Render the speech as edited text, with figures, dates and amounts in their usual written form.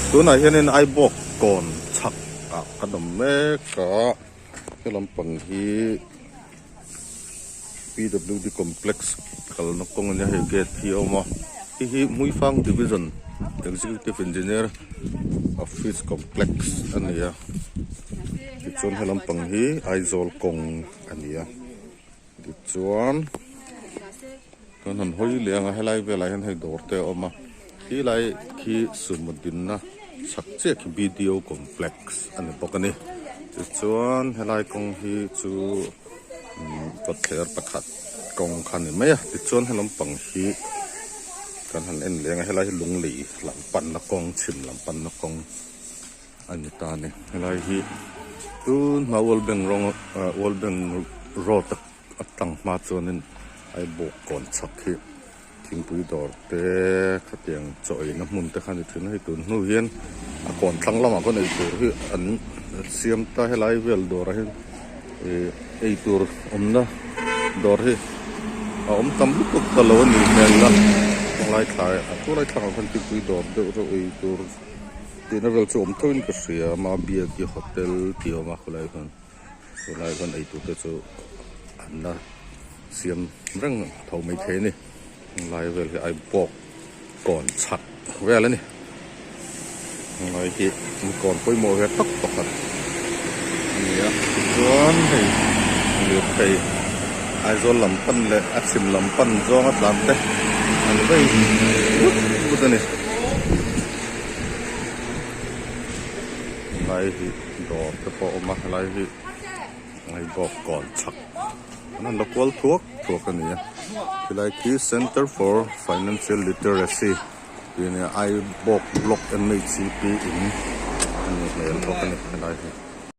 Tunah hianin Aibawk kawn chhak ah kan awm mek a, he lampang hi PWD complex kalna kawng a nia hei gate hi a awm a, hei hi Hmuifang division executive engineer office complex a ni a, tichuan he lampang hi Aizawl kawng a ni a. Tichuan kan han hawi leh ang a helai velah hian hei dawr te a awm a khilai khi sumo dinna chhak chiah khi B_D_O complex a ni bawk a ni tichuan helai kawng hi chu umm kawtthler pakhat kawng kha a ni mai a tichuan he lampang hi kan han en leh ang a helai hi lunglei lam panna kawng chhim lam panna kawng a ni ta a ni helai hi tun hma world bank rawng ah world bank road a tlang hma chuanin Aibawk kawn chhak hi thingpui dawr te khatiang chaw eina hmun te kha a ni thin a hei tun hnu hian a kawn thlang lamah khawn eitur hi an siam ta helai vel dawrah hian ih eitur awmna dawr hi a awm tam lutuk ta lo a nih hmel a helai thlai a chulai thlangah khawn thingpui dawr deuh reuh eitur. Tihna vel chu awm tho in ka hria a Mabiaki hotel tih a awm a khawlai khan khawlai khan eitur te chu an la siam reng tho mai thei a ni helai vel hi Aibawk kawn chhak vel a ni helai hi an kawn pawimawh ve tak pakhat a ni a tichuan hei lirthei Aizawl lam pan leh a chhim lam pan zawnga tlan te an vei vut vut a ni. Helai hi dawr te pawh a awm a helai hi Aibawk kawn chhak an han la kual thuak thuak a ni a helai khi Centre for Financial Literacy tih a nia Aibawk Block M H C P in a ni hmel bawk a ni helai hi.